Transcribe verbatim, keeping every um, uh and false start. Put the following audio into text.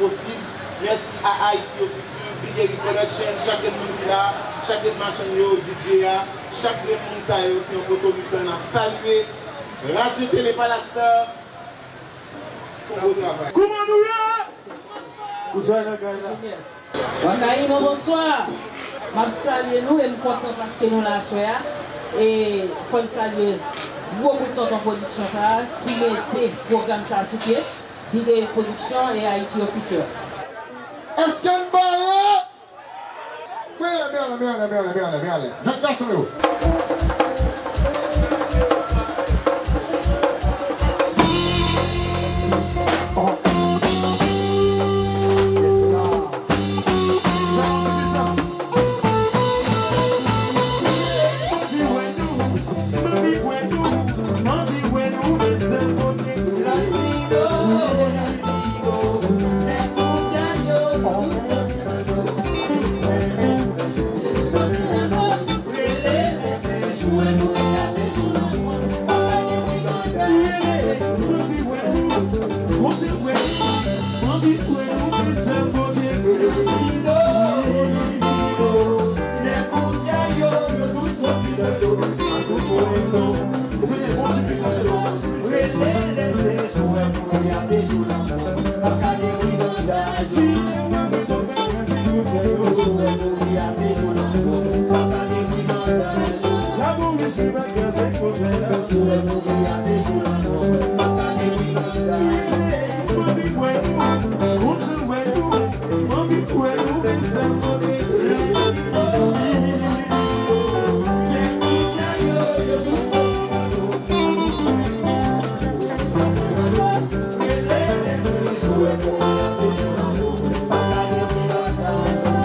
posib. Mèsi a Ayiti o Fiti, Big Eric Production, chak grenn moun ki la, chak grenn machann yo, D J a, chak grenn moun sa yo, se yon poto mitan n ap salye Radyo Tele Palastar. Se yon gwo travay. Kouman nou ye? Ou djay nan kay la? Wakayima, bonswa. M ap salye nou e m kontan paske nou la aswè a. E fò n salye gwo bout Tonton Pwodiksyon sa a ki mete pwogram sa a sou pye. Big Eric Production e Ayiti o Fiti. Èske n pare? Men ale, men ale, men ale, men ale, men ale, men ale. Jèn gason yo.